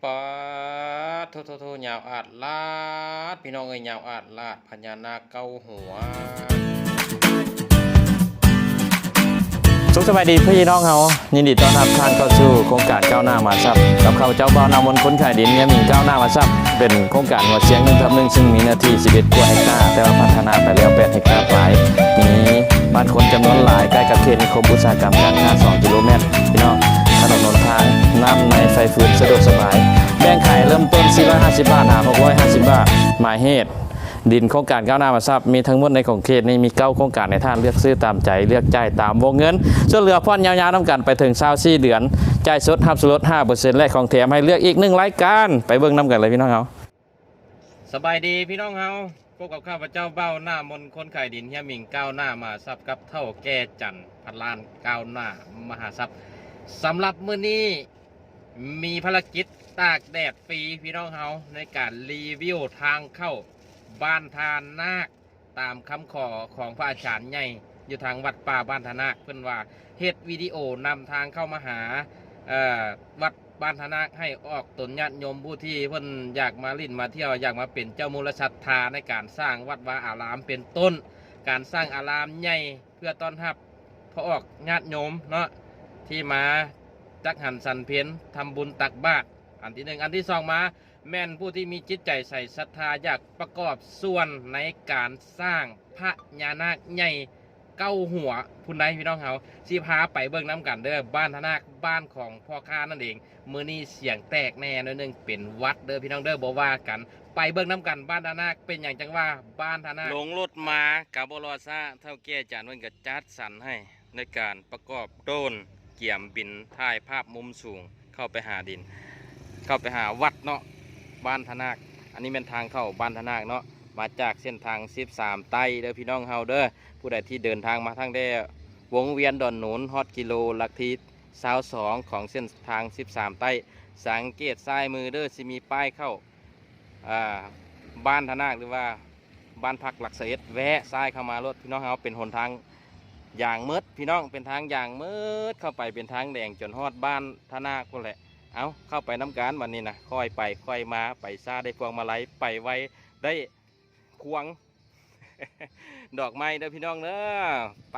ປາດໂທ້ໆໆ ຍາວອາດລາດ ພີ່ນ້ອງເອີຍ ຍາວອາດລາດ ພະຍານາກເກົ້າຫົວ. ສຸກສະບາຍດີພີ່ນ້ອງເຮົາ ຍິນດີຕ້ອນຮັບທ່ານເຂົ້າສູ່ໂຄງການກ້າວໜ້າມະຫາຊັບ ກັບຂ້າພະເຈົ້າບ່າວໜ້າມົນ ຄົນຂາຍດິນ ເມຍໝິງກ້າວໜ້າມະຫາຊັບ ເປັນໂຄງການຫົວຊຽງໜຶ່ງທັບໜຶ່ງ ຊຶ່ງມີເນື້ອທີ່ສິບເອັດກວ່າເຮັກຕາ ແຕ່ວ່າພັດທະນາໄປແລ້ວແປດເຮັກຕາປາຍ ມີບ້ານຄົນຈຳນວນຫຼາຍ ໃກ້ກັບເຂດນິຄົມອຸດສາຫະກຳການຄ້າສອງກິໂລແມັດ ພີ່ນ້ອງ ຖະໜົນຫົນທາງ ນ້ຳໃນໄຟຟືນສະດວກສະບາຍ ແບ່ງຂາຍເລີ່ມຕົ້ນສີ່ຮ້ອຍຫ້າສິບບາດຫາຫົກຮ້ອຍຫ້າສິບບາດ ໝາຍເຫດ ດິນໂຄງການກ້າວໜ້າມະຫາຊັບ ມີທັງໝົດໃນຂົງເຂດນີ້ມີເກົ້າໂຄງການໃນທ່ານເລືອກຊື້ຕາມໃຈ ເລືອກຈ່າຍຕາມວົງເງິນ ສ່ວນເຫຼືອຜ່ອນຍາວໆນຳກັນໄປເຖິງຊາວສີ່ເດືອນ ຈ່າຍສົດຮັບສ່ວນລົດຫ້າເປີເຊັນ ແລະ ຂອງແຖມໃຫ້ເລືອກອີກໜຶ່ງລາຍການ ໄປເບິ່ງນຳກັນເລີຍພີ່ນ້ອງເຮົາ. ສະບາຍດີພີ່ນ້ອງເຮົາ ພົບກັບຂ້າພະເຈົ້າບ່າວໜ້າມົນ ຄົນຂາຍດິນ ເຮຍໝິງກ້າວໜ້າມະຫາຊັບ ກັບເຖົ້າແກ່ຈັນ ພັນລ້ານກ້າວໜ້າມະຫາຊັບ. ສຳລັບມື້ນີ້ ມີພາລະກິດຕາກແດດຟຣີພີ່ນ້ອງເຮົາ ໃນການຣີວິວທາງເຂົ້າບ້ານທ່ານາກ ຕາມຄຳຂໍຂອງພະອາຈານໃຫຍ່ຢູ່ທາງວັດປ່າບ້ານທ່ານາກ ເພິ່ນວ່າເຮັດວິດີໂອນຳທາງເຂົ້າມາຫາ ເອີ ວັດບ້ານທ່ານາກ ໃຫ້ອອກຕົນຍາດໂຍມຜູ້ທີ່ເພິ່ນຢາກມາຫຼິ້ນມາທ່ຽວ ຢາກມາເປັນເຈົ້າມູລະສັດທາໃນການສ້າງວັດວາອາລາມ ເປັນຕົ້ນການສ້າງອາລາມໃຫຍ່ ເພື່ອຕ້ອນຮັບ ພໍອອກຍາດໂຍມເນາະ ທີ່ມາຈັກຫັນສັນເພັນ ທຳບຸນຕັກບາດ ອັນທີໜຶ່ງ. ອັນທີສອງມາ ແມ່ນຜູ້ທີ່ມີຈິດໃຈໃສສັດທາ ຢາກປະກອບສ່ວນໃນການສ້າງພະຍານາກໃຫຍ່ເກົ້າຫົວພຸ້ນໃດ໋ພີ່ນ້ອງເຮົາ. ຊິພາໄປເບິ່ງນຳກັນເດີ ບ້ານທ່ານາກ ບ້ານຂອງພໍ່ຄ້ານັ້ນເອງ. ມື້ນີ້ສຽງແຕກແດ່ໜ້ອຍໜຶ່ງ ເປັນຫວັດເດີພີ່ນ້ອງເດີ ບໍ່ວ່າກັນ ໄປເບິ່ງນຳກັນ ບ້ານທ່ານາກ. ເປັນຫຍັງຈັ່ງວ່າບ້ານທ່ານາກ? ລົງລົດມາກະບໍ່ລໍຊ້າ ເຖົ້າແກ່ຈານເພິ່ນກະຈັດສັນໃຫ້ໃນການປະກອບໂດຣນ ກຽມບິນຖ່າຍພາບມຸມສູງເຂົ້າໄປຫາດິນ ເຂົ້າໄປຫາວັດເນາະ ບ້ານທ່ານາກ. ອັນນີ້ແມ່ນທາງເຂົ້າບ້ານທ່ານາກເນາະ ມາຈາກເສັ້ນທາງສິບສາມໃຕ້ເດີພີ່ນ້ອງເຮົາເດີ. ຜູ້ໃດທີ່ເດີນທາງມາທາງແຕ່ວົງວຽນດອນໂນນ ຮອດກິໂລຫຼັກທີຊາວສອງຂອງເສັ້ນທາງສິບສາມໃຕ້ ສັງເກດຊ້າຍມືເດີ ຊິມີປ້າຍເຂົ້າ ອ່າ ບ້ານທ່ານາກ ຫຼືວ່າບ້ານພັກຫຼັກຊາວເອັດ ແວະຊ້າຍເຂົ້າມາໂລດພີ່ນ້ອງເຮົາ. ເປັນຫົນທາງຢາງໝົດພີ່ນ້ອງ ເປັນທາງຢາງໝົດ ເຂົ້າໄປເປັນທາງແດງຈົນຮອດບ້ານທ່ານາກພຸ້ນແຫຼະ. ເອົາ ເຂົ້າໄປນຳກັນບັດນີ້ນະ ຄ່ອຍໄປຄ່ອຍມາ ໄປຊ້າໄດ້ພວງມາໄລ ໄປໄວໄດ້ພວງ ດອກໄມ້ເດີພີ່ນ້ອງເດີ ໄປ.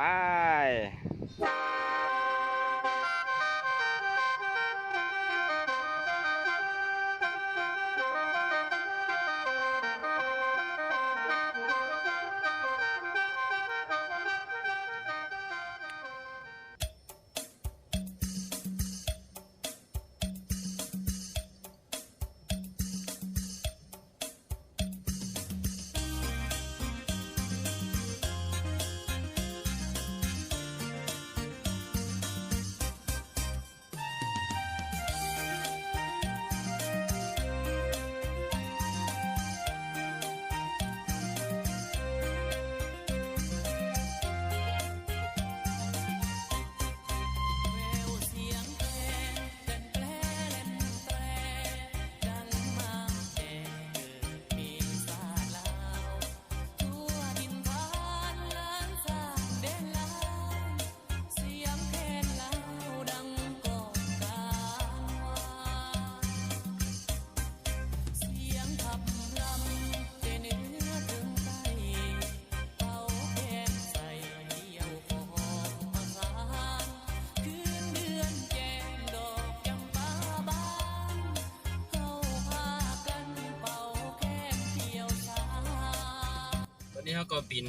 ຕອນນີ້ເຮົາກໍບິນ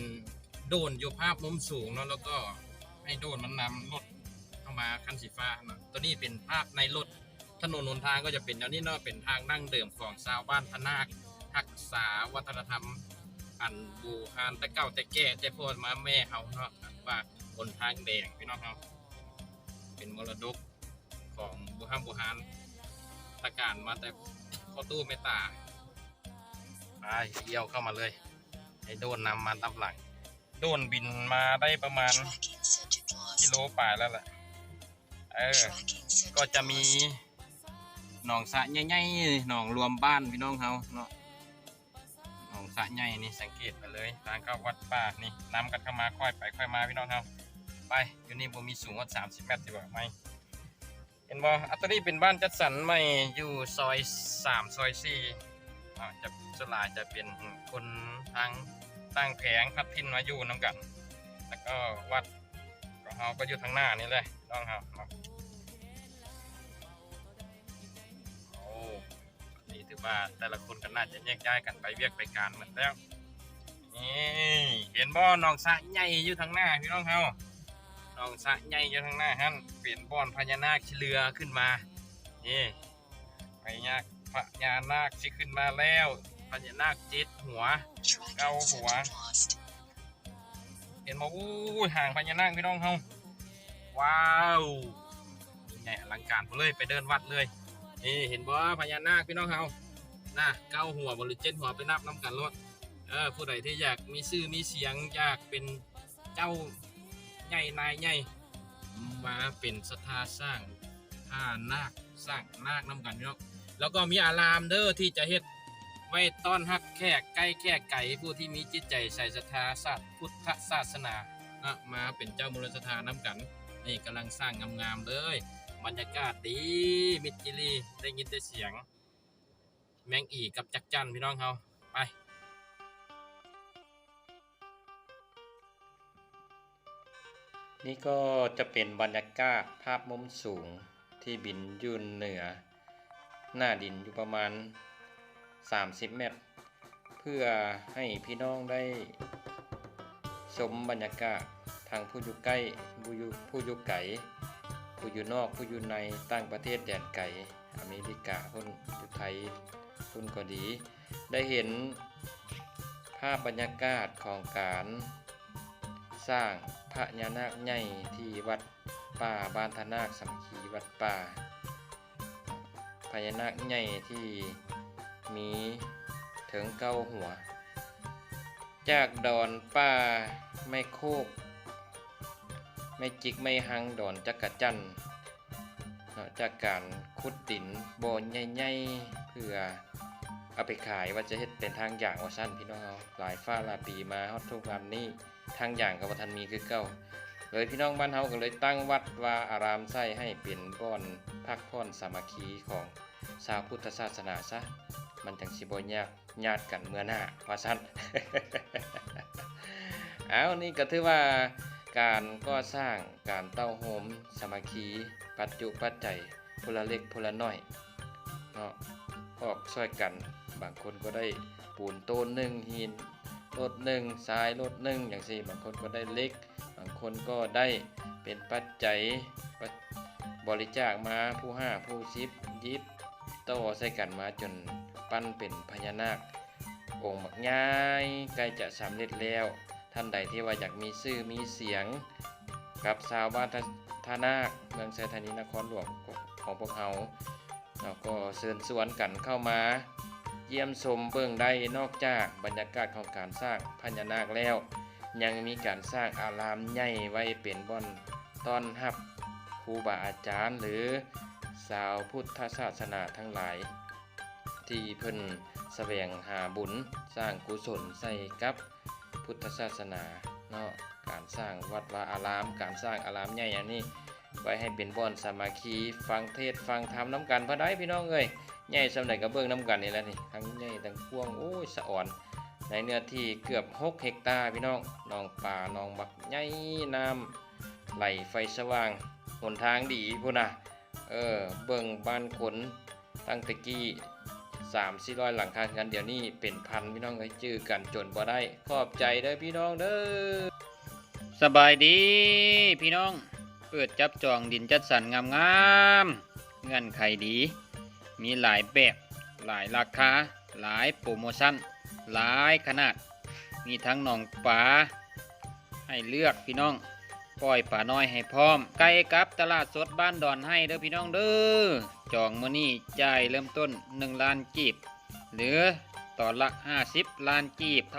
ໂດຣນຢູ່ພາບມຸມສູງເນາະ ແລ້ວກໍໃຫ້ໂດຣນມັນນຳລົດເຂົ້າມາຄັນສີຟ້າເນາະ. ຕົວນີ້ເປັນພາບໃນລົດ ຖະໜົນຫົນທາງກໍຈະເປັນແນວນີ້ເນາະ ເປັນທາງດັ້ງເດີມຂອງຊາວບ້ານພະນາກ ຮັກສາວັດທະນະທຳອັນບູຮານແຕ່ເກົ່າແຕ່ແກ່ ແຕ່ພໍ່ມາແມ່ເຮົາເນາະ ວ່າຫົນທາງແດງພີ່ນ້ອງເຮົາ ເປັນມໍລະດົກຂອງບູຮານບູຮານ ຕະການມາແຕ່ພໍ່ຕູ້ແມ່ຕາ. ໄປ ລ້ຽວເຂົ້າມາເລີຍ ໃຫ້ໂດຣນນຳມານຳຫຼັງ. ໂດຣນບິນມາໄດ້ປະມານກິໂລປາຍແລ້ວແຫຼະ. ເອີ ກໍຈະມີໜອງສະໃຫຍ່ໆ ໜອງລວມບ້ານພີ່ນ້ອງເຮົາເນາະ ໜອງສະໃຫຍ່ນີ້ ສັງເກດໄປເລີຍ ທາງເຂົ້າວັດປ່ານີ້ ນຳກັນເຂົ້າມາ ຄ່ອຍໄປຄ່ອຍມາພີ່ນ້ອງເຮົາ. ໄປ ຢູ່ນີ້ບໍ່ມີສູງຮອດສາມສິບແມັດ ຊິບອກໃໝ່. ເຫັນບໍ່? ອັນໂຕນີ້ເປັນບ້ານຈັດສັນໃໝ່ຢູ່ຊອຍສາມ ຊອຍສີ່ ອາ ຈະ ສ່ວນຫຼາຍຈະເປັນຄົນທາງຕ່າງແຂວງພັດຖິ່ນມາຢູ່ນຳກັນ. ແລ້ວກໍວັດຂອງເຮົາກໍຢູ່ທາງໜ້ານີ້ແຫຼະ ນ້ອງເຮົາເນາະ. ໂອ້ ນີ້ຖືວ່າແຕ່ລະຄົນກໍໜ້າຈະແຍກຍ້າຍກັນໄປວຽກໄປການໝົດແລ້ວ. ນີ້ ເຫັນບໍ່? ໜອງສະໃຫຍ່ຢູ່ທາງໜ້າພີ່ນ້ອງເຮົາ. ໜອງສະໃຫຍ່ຢູ່ທາງໜ້າຫັ້ນ ເປັນບ່ອນພະຍານາກຊິເລືອຂຶ້ນມາ. ນີ້ ພະຍານາກ ພະຍານາກຊິຂຶ້ນມາແລ້ວ. ພະຍານາກເຈັດຫົວ ເກົ້າຫົວ. ເຫັນບໍ່? ໂອ້ຍ ຫາງພະຍານາກພີ່ນ້ອງເຮົາ. ວ້າວ ໃຫຍ່ອະລັງການພຸ້ນເລີຍ ໄປເດີ່ນວັດເລີຍ. ນີ້ ເຫັນບໍ່? ພະຍານາກພີ່ນ້ອງເຮົານະ ເກົ້າຫົວບໍ່ ຫຼື ເຈັດຫົວ ໄປນັບນຳກັນໂລດ. ເອີ ຜູ້ໃດທີ່ຢາກມີຊື່ມີສຽງ ຢາກເປັນເຈົ້າໃຫຍ່ນາຍໃຫຍ່ ມາເປັນສັດທາສ້າງພະນາກ ສ້າງນາກນຳກັນເນາະ. ແລ້ວກໍມີອາລາມເດີ ທີ່ຈະເຮັດໄວ້ຕ້ອນຮັບແຂກໃກ້ແຂກໄກ ຜູ້ທີ່ມີຈິດໃຈໃສ່ສັດທາສາດ ພຸດທະສາສະໜາເນາະ ມາເປັນເຈົ້າບູລະສະຖານນຳກັນ. ນີ້ກຳລັງສ້າງງາມໆເລີຍ ບັນຍາກາດດີ ມິດຈີລີ ໄດ້ຍິນແຕ່ສຽງແມງອີກັບຈັກຈັ່ນ ພີ່ນ້ອງເຮົາ. ໄປ. ນີ້ກໍຈະເປັນບັນຍາກາດພາບມຸມສູງທີ່ບິນຢູ່ເໜືອໜ້າດິນຢູ່ປະມານສາມສິບແມັດ ເພື່ອໃຫ້ພີ່ນ້ອງໄດ້ຊົມບັນຍາກາດ ທັງຜູ້ຢູ່ໃກ້ ຜູ້ຢູ່ ຜູ້ຢູ່ໄກ ຜູ້ຢູ່ນອກ ຜູ້ຢູ່ໃນ ຕ່າງປະເທດແດນໄກ ອາເມລິກາພຸ້ນ ຢູ່ໄທພຸ້ນກໍດີ ໄດ້ເຫັນພາບບັນຍາກາດຂອງການສ້າງພະຍານາກໃຫຍ່ທີ່ວັດປ່າບ້ານທ່ານາກສາມັກຄີ ວັດປ່າ ພະຍານາກໃຫຍ່ທີ່ມີເຖິງເກົ້າຫົວ ຈາກດອນປ່າໄມ້ໂຄກ ໄມ້ຈິກ ໄມ້ຮັງ ດອນຈັກກະຈັນ ເນາະ ຈາກການຂຸດດິນບ່ອນໃຫຍ່ໆ ເພື່ອເອົາໄປຂາຍ ວ່າຈະເຮັດເປັນທາງຢາງວ່າຊັ້ນ ພີ່ນ້ອງເຮົາ. ຫຼາຍຟ້າຫຼາຍປີມາຮອດທຸກວັນນີ້ ທາງຢາງກໍບໍ່ທັນມີຄືເກົ່າ ເລີຍພີ່ນ້ອງບ້ານເຮົາກໍເລີຍຕັ້ງວັດວາອາລາມໃສ່ ໃຫ້ເປັນບ່ອນພັກຜ່ອນສາມັກຄີຂອງຊາວພຸດທະສາສະໜາຊະ ມັນຈັ່ງຊິບໍ່ຍາກ ຍາດກັນເມື່ອໜ້າວ່າຊັ້ນ. ອ້າວ ນີ້ກໍຖືວ່າການກໍ່ສ້າງ ການເຕົ້າໂຮມສາມັກຄີ ປັດຈຸປັດໄຈ ຄົນລະເລັກຄົນລະໜ້ອຍເນາະ ອອກຊ່ວຍກັນ. ບາງຄົນກໍໄດ້ປູນໂຕນໜຶ່ງ ຫີນລົດໜຶ່ງ ຊາຍລົດໜຶ່ງ ຈັ່ງຊີ້ ບາງຄົນກໍໄດ້ເຫຼັກ ບາງຄົນກໍໄດ້ເປັນປັດໄຈ ບໍລິຈາກມາ ຜູ້ຫ້າຜູ້ສິບ ຫຍິບຕໍ່ໃສ່ກັນມາຈົນປັ້ນເປັນພະຍານາກອົງບັກໃຫຍ່ ໃກ້ຈະສຳເລັດແລ້ວ. ທ່ານໃດທີ່ວ່າຢາກມີຊື່ມີສຽງກັບຊາວບ້ານທ່ານາກ ເມືອງໄຊທານີ ນະຄອນຫຼວງຂອງພວກເຮົາ ເນາະ ກໍເຊີນຊວນກັນເຂົ້າມາຢ້ຽມຊົມເບິ່ງໄດ້. ນອກຈາກບັນຍາກາດຂອງການສ້າງພະຍານາກແລ້ວ ຍັງມີການສ້າງອາລາມໃຫຍ່ໄວ້ເປັນບ່ອນຕ້ອນຮັບຄູບາອາຈານ ຫຼື ຊາວພຸດທະສາສະໜາທັງຫຼາຍ ທີ່ເພິ່ນສະແຫວງຫາບຸນສ້າງກຸສົນໃສ່ກັບ ພຸດທະສາສະໜາເນາະ. ການສ້າງວັດວາອາລາມ ການສ້າງອາລາມໃຫຍ່ອັນນີ້ ໄວ້ໃຫ້ເປັນບ່ອນສາມັກຄີ ຟັງເທດຟັງທຳນຳກັນ ພໍໄດ້ພີ່ນ້ອງເອີຍ. ໃຫຍ່ສ່ຳໃດກໍເບິ່ງນຳກັນນີ້ແຫຼະນີ້ ທັງໃຫຍ່ທັງກວ້າງ ໂອ້ຍ ສະອອນ ໃນເນື້ອທີ່ເກືອບຫົກເຮັກຕາພີ່ນ້ອງ. ໜອງປາໜອງບັກໃຫຍ່ ນ້ຳໄຫຼໄຟສະຫວ່າງ ຫົນທາງດີພຸ້ນນະ. ເອີ ເບິ່ງບ້ານຄົນຕັ້ງແຕ່ກີ້ ສາມສີ່ຮ້ອຍຫຼັງຄາເຮືອນ ດຽວນີ້ເປັນພັນ ພີ່ນ້ອງເອີຍ ຈື່ກັນຈົນບໍ່ໄດ້. ຂອບໃຈເດີພີ່ນ້ອງເດີ. ສະບາຍດີພີ່ນ້ອງ, ເປີດຈັບຈອງດິນຈັດສັນງາມໆ ເງື່ອນໄຂດີ ມີຫຼາຍແບບ ຫຼາຍລາຄາ ຫຼາຍໂປຣໂມຊັນ ຫຼາຍຂະໜາດ, ມີທັງໜອງປາໃຫ້ເລືອກພີ່ນ້ອງ. ປ່ອຍປານ້ອຍໃຫ້ພ້ອມ ໃກ້ກັບຕະຫຼາດສົດບ້ານດອນໄຮ່ເດີພີ່ນ້ອງເດີ. ຈອງມື້ນີ້ຈ່າຍເລີ່ມຕົ້ນໜຶ່ງລ້ານກີບ ຫຼື ຕອນລະຫ້າສິບລ້ານກີບເ